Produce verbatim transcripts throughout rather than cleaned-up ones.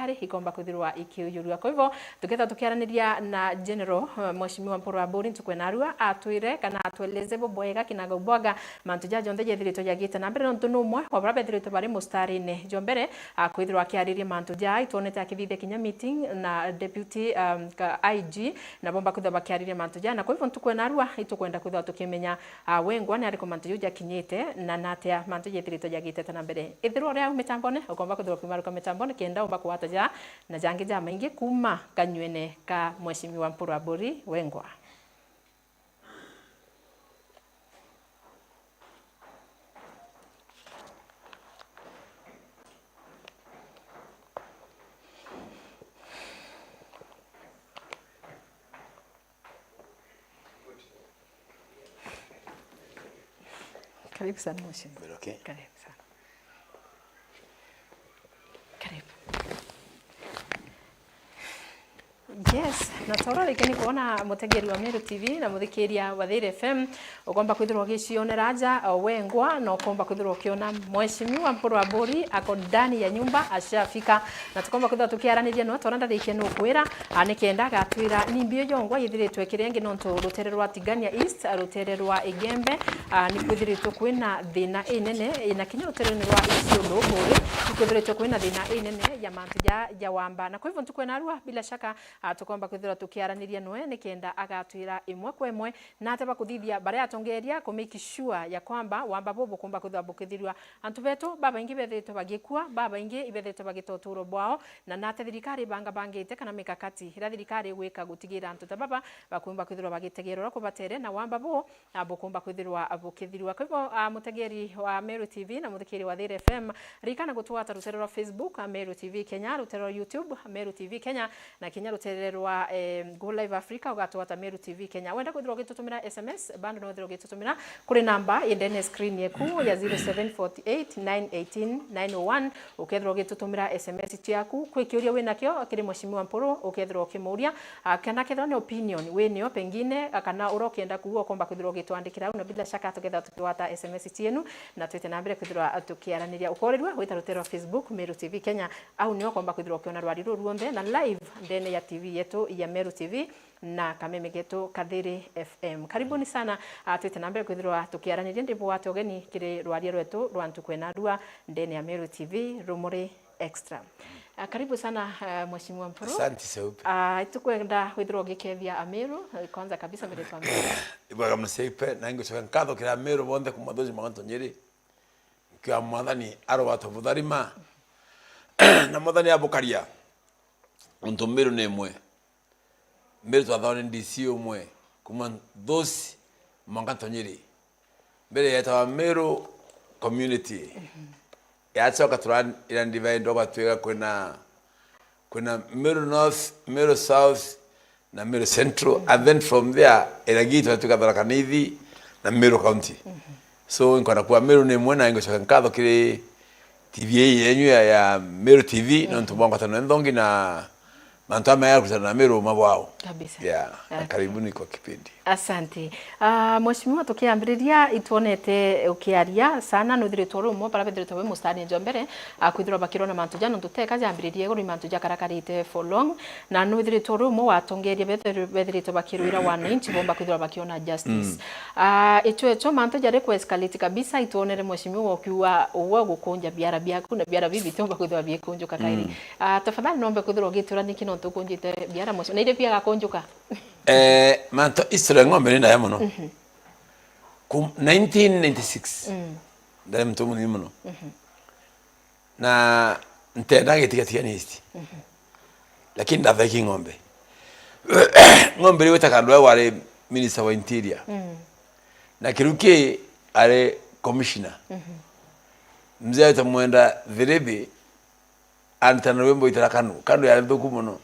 thirikari ikomba kwithirwa ikiujurua. Kwa hivyo, tukethirwa tukiaraniria na General, eh, Mheshimiwa Mpuru Aburi ntuku ya narua, atwire kana atweleze bubwega kinaga ubwaga mantu jaja jonthe jethiritwe jagite na mbere, nontu ni umwe wa baria bethiritwe bari mustarine jwa mbere, ah, kwithirwa akiariria mantu jaa. Itwonete akithithia kinya meeting na deputy, um, ka I G, na bomba kwithirwa bakiariria mantu jaa. Na kwa hivyo ntuku ya narua itukwenda kwithirwa tukimenya, ah, Wengwa ni ariku mantu jau jakinyite, na natia mantu jethiritwe jagitete na mbere. Ithirwa uri au mitambone, ukomba kwithirwa ukimaruka mitambone kenda umba kugwata jaa na jangi jamaingi kuuma kanywene ka Mheshimiwa Mpuru Aburi Wengwa. Karibu sana mheshimiwa. Mbere, okay. Karibu sana. Karibu. Yes, na toro riki ni kwona mutegeri wa Meru T V na muthikiria wa Thiri F M, ukomba kwithirwa ugicionera aja, o Wengwa, na ukomba kwithirwa ukiona Mheshimiwa Mpuru Aburi ako ndani ya nyumba, ashafika. Na tukomba kwithirwa tukiaraniria nwe, toro ndarikia nukwira, a, nikenda agatwira ni mbi iyo yongwa yithiritwe ikiri ingi, nontu rutere rwa Tigania East, a, rutere rwa Igembe, a, ni kwithiritwe kwina thina inene, na kinya ruterene rwa Isiolo kuri ni kwithiritwe kwina thina inene ya mantu ja, ja wamba. Na kwa hivyo ntuku ya narua, bila shaka, a, tukomba kwithirwa tukiaraniria nwe nikenda agatwira imwe kwa imwe na ate bakuthithia baria atongeria ku make sure ya kwamba wamba buu bukumba kwithirwa bukithirua. Antu betu babaingi bethiritwe bagikua, babaingi ibethiritwe bagita uturo bwao, na nate thirikari ibangabangite kana mikakati iria thirikari igwika gutigira antu ta baba bakumba kwithirwa bagitegerwa uria kubatere, na wamba buu, a, bukumba kwithirwa bukithirua. Kwa hivyo, a, mutegeri wa Meru T V na muthikiri wa Thiri F M, ririkana gutwata rutere rwa Facebook, a, Meru T V Kenya, rutere rwa YouTube, Meru T V Kenya, na kinya rutere rwa, eh, Go Live Africa, ugatwata Meru T V Kenya. Wenda kwithirwa ugitutumira S M S, bado no withirwa ugitutumira kuri namba iri ndene ya screen yeku ya zero seven four eight nine eighteen nine oh one. Ukethirwa ugitutumira S M S ciaku kwi kiuria winakio kiri Mheshimiwa Mpuru, ukethirwa ukimuria, ah, kana kethirwa ni opinion winio pengine, ah, kana uria ukienda kuuga, ukomba kwithirwa ugitwandikira au, na bila shaka tukethirwa tukigwata S M S cienu na twite na mbere kwithirwa tukiaraniria. Ukorirua gwita rutere rwa Facebook Meru T V Kenya, au nio ukomba kwithirwa ukiona rwari ruu ruonthe na live ndene ya T V yetu ya Meru T V na kameme getu Kathiri F M. Karibuni sana, ah, twite na mbere kwithirwa tukiaraniria. Ndibwate ugeni kiri rwaria rwetu rwa ntuku ena rua ndene ya Meru T V, Rumuri Extra. Ah, karibu sana, ah, Mheshimiwa Mpuru. Asante, Saupe. Ah, tukwenda withirwa ugikethia Ameru, eh, kwanza kabisa mbere twa Ameru. Ibwega muno Saupe, na ingucoka nkatho kiri Ameru bonthe kuma Thuci mwanka Ntonyiri. Nkiuga Mwathani arobata butharima, na Mwathani abukaria. Untu Meru ni imwe. Meru twathagwa ni D C umwe, kuma Thuci mwanka Ntonyiri. Mbere yetawa Meru Community. Yacoka tura-, ira divide, ugatwika kwina, kwina Meru North, Meru South, na Meru Central, and then from there, iragitwa twika Tharaka Nithi na Meru County. So, nkwenda kuuga Meru ni imwe, na ingucoka nkatho kiri T V ii yenyu ya, ya Meru T V, nontu bwa ngwataniro nthongi na mantu amaya ya kurutana na Meru uma bwao. Kabisa. Yeah, na karibuni kwa kipindi. Asante. Ah, Mheshimiwa, tukiambiriria, itwonete ukiaria sana, nuthiritwe uri umwe baria bethiritwe be mustari njo mbere, ah, kwithirwa bakirona mantu ja nontu teka jambiririe iguru mantu jakarakarite for long, na nuthiritwe uri umwe wa atongeria bethiritwe bakirwira wananchi bomba kwithirwa bakiona justice. Ah, icho, icho mantu jari ku escalate kabisa, itwonere Mheshimiwa ukiuga ugwe gukunja biara biaku na biara bibi bitiumba kwithirwa bikunjuka kairi. Ah, tafadhali nombe kwithirwa ugitwira niki nontu ukunjite biara Mheshimiwa, na iria biaga kunjuka? Eh, mantu history ya ng'ombe ni ndaya muno. Kum-, nineteen ninety-six. Ndari muntu munini muno. Na ntenda gitiga Tigania East. Lakini ndatheki ng'ombe. Ng'ombe riu witaga andu aya wari minister wa interior. Na Kiruki ari commissioner. Mzee aita mwenda Thiribi, antana rwimbo itara Kanu. Kanu yari nthuku muno.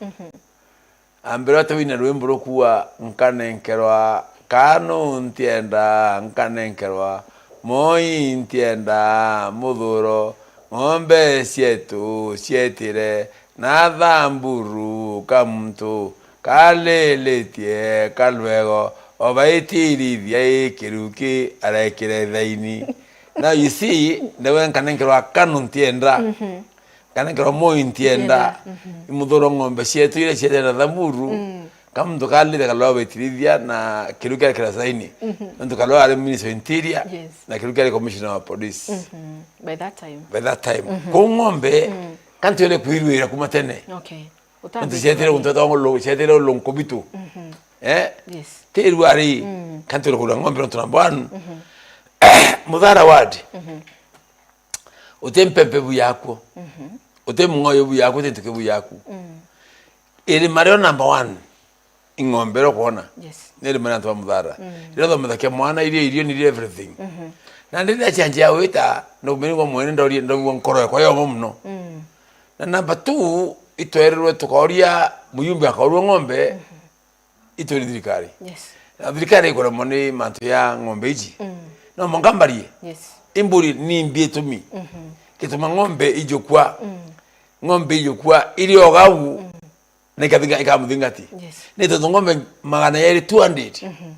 Ambira ati wina rwimbo rukuwa, nkanenkerwa Kanu ntienda, nkanenkerwa Moi ntienda, muthuro ng'ombe cietu cietire, na thamburu ka muntu kalilitie kalwego, obaitirithia i Kiruki arekire thaini. Now you see, niwe nkanenkerwa Kanu ntienda. kana nkero moi ntienda, mhm, imuthuro ng'ombe cietu iria cietera Samburu, mm, ka muntu kalire kalwa wetirithia na kiru kia kira saini. Mhm. Nontu kalwa ari Minister of Interior, yes, na kiru kia ari Commissioner wa Police. Mhm. By that time. By that time. Mhm. Kou ng'ombe, mm, ka ntiore kwirwira kuma tene. Okay. Nontu cietire muntu etagwa Ngulu, cietire Lunkubitu. Mhm. Eh? Yes. Tirwari, mm, ka ntiore kugura ng'ombe nontu number one. Mhm. Muthara ward. Mhm. Uti mpempe bu yakuo. Mhm. Uti mung'oyo bu yakuo, uti ntuki bu yaku. Mm. Irima rio number one, ing'ombe rio kwona. Yes. Ni irima ria antu ba Muthara. Mm. Riria thomethakia mwana, irio, irio, ni irio everything. Mhm. Na ndiria cianjia gwita, na umenigwa mwene ndorie, ndogua nkoro yakwa yoma muno. Mm. Na number two, itwerirwe tukoria muyumbe akorua ng'ombe, mhm, ituri thirikari. Yes. Na thirikari ikuremwa ni mantu ya ng'ombe iji. Mm. No mwanka mbarie. Yes. Imburi ni mbi itumi. Mhm. Gituma ng'ombe ijukua. Mm. Ng'ombe ijukua iri o gau. Mm. Na ikathinga-, ikamuthingati. Yes. Ni tontu ng'ombe magana yeri two hundred. Mhm.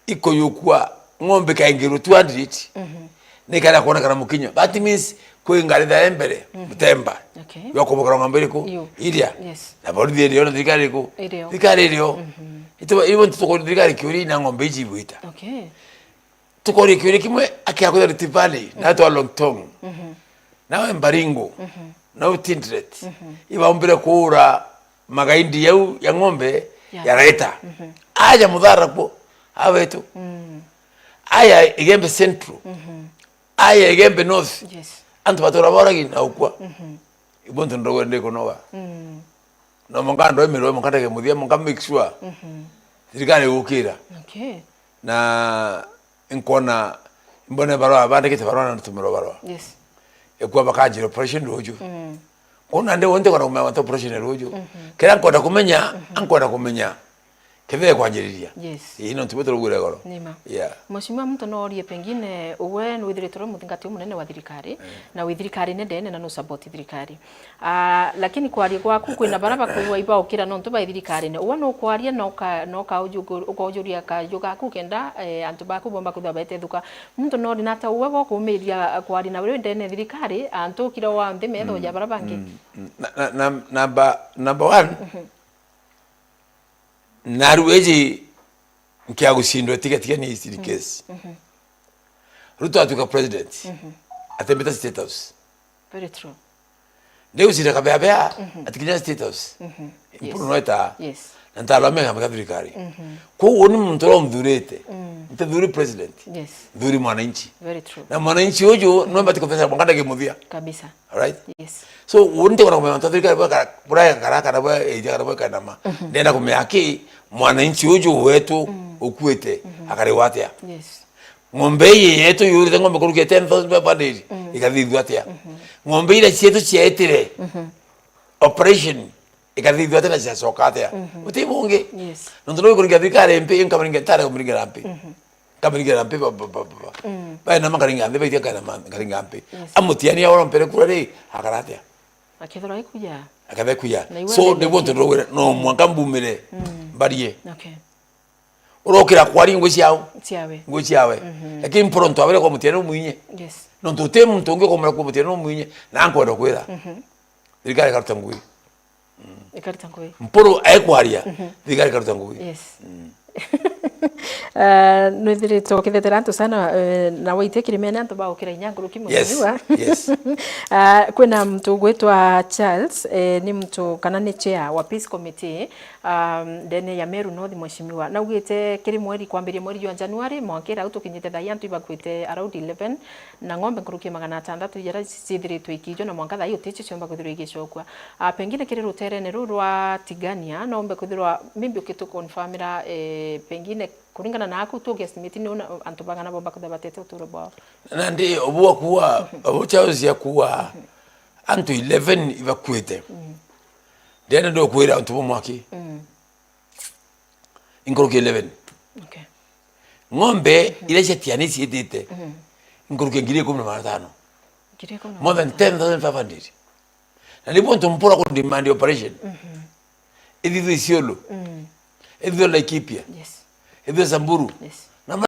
Ikuyukua ng'ombe ikaingirwa two hundred. Mhm. Ni ikaria kwonekana mukinyo. That means kwi ngari thae mbere, mhm, mutemba. Okay. Yo kubukira ng'ombe iriku? Iyo. Iria. Yes. Na borithi irio na thirikari iriku? Irio. Thirikari irio. Mhm. Itu, ibo ntu tukuri thirikari kiuria na ng'ombe iji ibwita. Okay. Tukoria kiuria kimwe akia kwithira Rift Valley, mhm, na twa Longtong. Mhm. Nawe Baringo. Mhm. Na Tinderet. Mhm. Ibaumbire kuura magaindi yau ya ng'ombe, ya, ya Raita. Mhm. Aja Muthara kuo, awetu. Mm. Aya Igembe Central. Mhm. Aya Igembe North. Yes. Antu batura boragi na ukua. Mhm. Ibo ntu ndogwe ndikunoga. Mm. No mwanka ndoimirwe, mwanka ndege muthia, mwanka make sure, mhm, thirikari igukira. Okay. Na inkona, imbone barua, bandikite barua na ntumiro barua. Yes. Ekua bakanjira operation ruju. Mm. Kuna ndi wonte kona kumenya wata operation ruju. Mhm. Kira nkwenda kumenya, mhm, ankwenda kumenya. Kethire kwanjiriria. Yes. Ii, nontu bwe turugwire goro. Nima. Yeah. Mheshimiwa, muntu no orie pengine, uwe nwithiritwe uri muthingati umunene wa thirikari, eh, na wi thirikari-ini ndene na nu support thirikari. Ah, lakini kwaria gwaku kwina bara bakwigua ibaukira nontu bai thirikarine. Uwe nukwaria na uka-, na ukaujugu-, ukaujuria kaju gaku kenda, eh, antu baku bomba kwithirwa betethuka. Muntu no ri nata uwe bokumiria kwaria na uri ndene thirikari, antu ukira wa nthi metho, mm, ja bara bangi? Mm, mm. Na, na, na, number, number one, mhm, naru iji nkia gucindwa tiga tiga ni Eastern, mhm, case. Mhm. Ruto atuika president. Mhm. Atembeta State House. Very true. Ndigucinda kabea bea, mhm, atikinya State House. Mhm. Impuru, yes, no eta. Yes. Na ntalomega mega thirikari. Mhm. Koguo ni muntu uria umthurite. Mm. Ntathuri president. Yes. Nthuri mwananchi. Very true. Na mwananchi uju no mbati kuthesera mwanka ndagi muthia. Kabisa. Alright? Yes. So, uuni ntikona kumenya mantu ja thirikari bwa kara-, buraya kara kana bwa eja kana bwa kanama. Mhm. Ndenda kumenya ki, mwananchi uju wetu, mm, ukuite, mhm, akariwa atia? Yes. Ng'ombe ii yetu yurite ng'ombe kurukia ten thousand five hundred, mm, ikathithua atia? Mhm. Ng'ombe iria cietu ciaitire, mhm, operation, ikathithua atia na ciacoka atia? Mhm. Uti bungi. Yes. Nontu no ikuringia thirikari mpi, inkamuringia, ntare kumuringira mpi. Mhm. Nkamuringira mpi, ba, ba, ba, ba, ba. Mm. Bae na makaringa mpi, baitia kana ma-, nkaringa mpi. Yes. Amutiania oro mpere kura ri, akara atia? Akethirwa ikuya. Akethirwa ikuya. Na iwe. So, niguo nturugwire, no mwanka mbumire, mm, mbarie. Okay. Urokira kwari ngui ciao. Ciawe. Ngui ciawe. Mhm. Lakini mporo ntu abere kwa mutiania umwinye. Yes. Nontu uti muntu ungi ukomera kwa mutiania umwinye, na nkwenda kwira. Mhm. Thirikari ikaruta ngui. Mm. Ikaruta ngui. Mpuru aikwaria, mhm, thirikari ikaruta ngui. Yes. Mm. Ah, nwithiritwe ukithetera antu sana, eh, na waitie kirimene antu bagukira inya nkuruki, yes, mheshimiwa. Yes. Ah, kwina muntu ugwitwa Charles, eh, ni muntu kana ni chair wa Peace Committee, um, ndene ya Meru North, mheshimiwa. Naugite kiri mweri, kwambiria mweri jwa January, mwanka ira au tukinyite thaa ii antu ibakuite around eleven, na ng'ombe nkuruki ya magana atandatu iria ciithiritwe ikiijwa, na mwanka thaa ii uticio ciomba kwithirwa igicokua. Ah, pengine kiri ruterene ruu rwa Tigania, no umbe kwithirwa maybe ukituconfirmira, eh, pengine kuringana na aku tu guestimate ni una antu bagana bomba kwithirwa batete uturo bwao. Nandi obu akuwa, mhm, obu Charles akuwa, mhm, antu eleven ibakuite. Mhm. Ndene ndukwira antu bo mwaki. Mhm. Inkuruki eleven. Okay. Ng'ombe, mhm, iria cia Tiani ciitite, mhm, inkuruki ngiri ikumi na magana atano. Ngiri ikumi na magana atano. More than ten thousand five hundred. Na nibo ntu mpura ku demand operation. Mhm. Ithithwe Isiolo. Mm. Ithithwe Laikipia. Yes. Ithithwe Samburu. Yes.